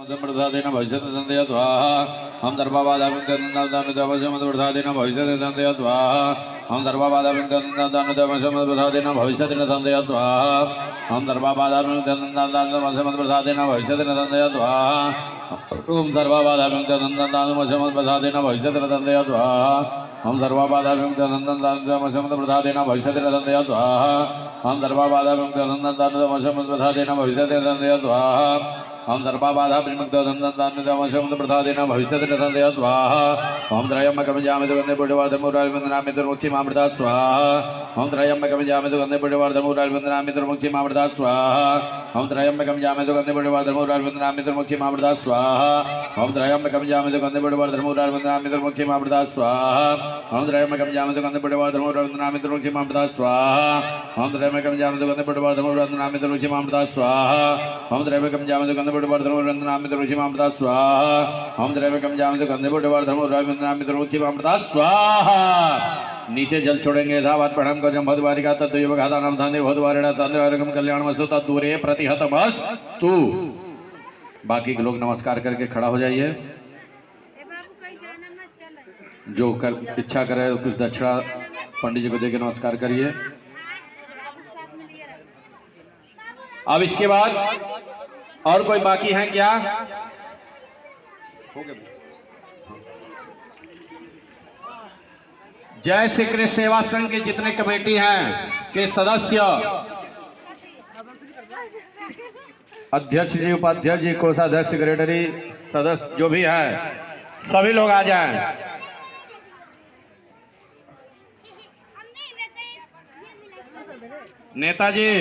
प्रसादेन भविष्य स्वाहा। हम सर्वबाधाविघ्नप्रसादेन भविष्य स्वाहा। हम सर्वबाधाविघ्नप्रसादेन भविष्य स्वाहा। हम सर्वबाधाविघ्नप्रसादेन भविष्य स्वाहा। ओम सर्वबाधाविघ्नप्रसादेन भविष्य स्वाहा। हम सर्वबाधाविघ्नप्रसादेन भविष्य स्वाहा। हम सर्वबाधाविघ्नप्रसादेन भविष्य स्वाहा। हम सर्वबाधा विमुक्त प्रसादेन भविष्य स्वाहा। ओम त्रयम्बकं जामि सुगन्धे पुण्यवर्धमुरारिवन्दनामि दुर्मुक्षिमामृता स्वाहा। ओम त्रयम्बकं जामि सुगन्धे पुण्यवर्धमुरारिवन्दनामि दुर्मुक्षिमामृता स्वाहा। ओम त्रयम्बकं जामि सुगन्धे पुण्यवर्धमुरारिवन्दनामि दुर्मुक्षिमामृता स्वाहा। ओम त्रयम्बकं जामि सुगन्धे पुण्यवर्धमुरारिवन्दनामि दुर्मुक्षिमामृता स्वाहा। ओम त्रयम्बकं जामि सुगन्धे पुण्यवर्धमुरारिवन्दनामि दुर्मुक्षिमामृता स्वाहा। ओम त्रयम्बकं जामि सुगन्धे पुण्यवर्धमुरारिवन्दनामि दुर्मुक्षिमामृता स्वाहा। ओम त्रयम्बकं जामि सुगन्धे पुण्यवर्धमुरारिवन्दनामि दुर्मुक्षिमामृता स्वाहा। ओम त्रयम्बकं जामि सुगन्धे पुण्यवर्धमुरारिवन्दनामि दुर्मुक्षिमामृता स्वाहा। नीचे जल छोड़ेंगे। धावात प्रणाम कर भदवारिका तत्व घाता नाम धान्य भदवारिणा तंद्रम कल्याण वस्तु तदूरे प्रतिहत तू। बाकी के लोग नमस्कार करके खड़ा हो जाइए। जो कर इच्छा करे तो कुछ दक्षिणा पंडित जी को देके नमस्कार करिए। अब इसके बाद और कोई बाकी है क्या? हो गया। जय श्री कृष्ण सेवा संघ के जितने कमेटी हैं के सदस्य, अध्यक्ष जी, उपाध्यक्ष जी, कोषाध्यक्ष, सेक्रेटरी, सदस्य जो भी हैं, सभी लोग आ जाएं। नेताजी।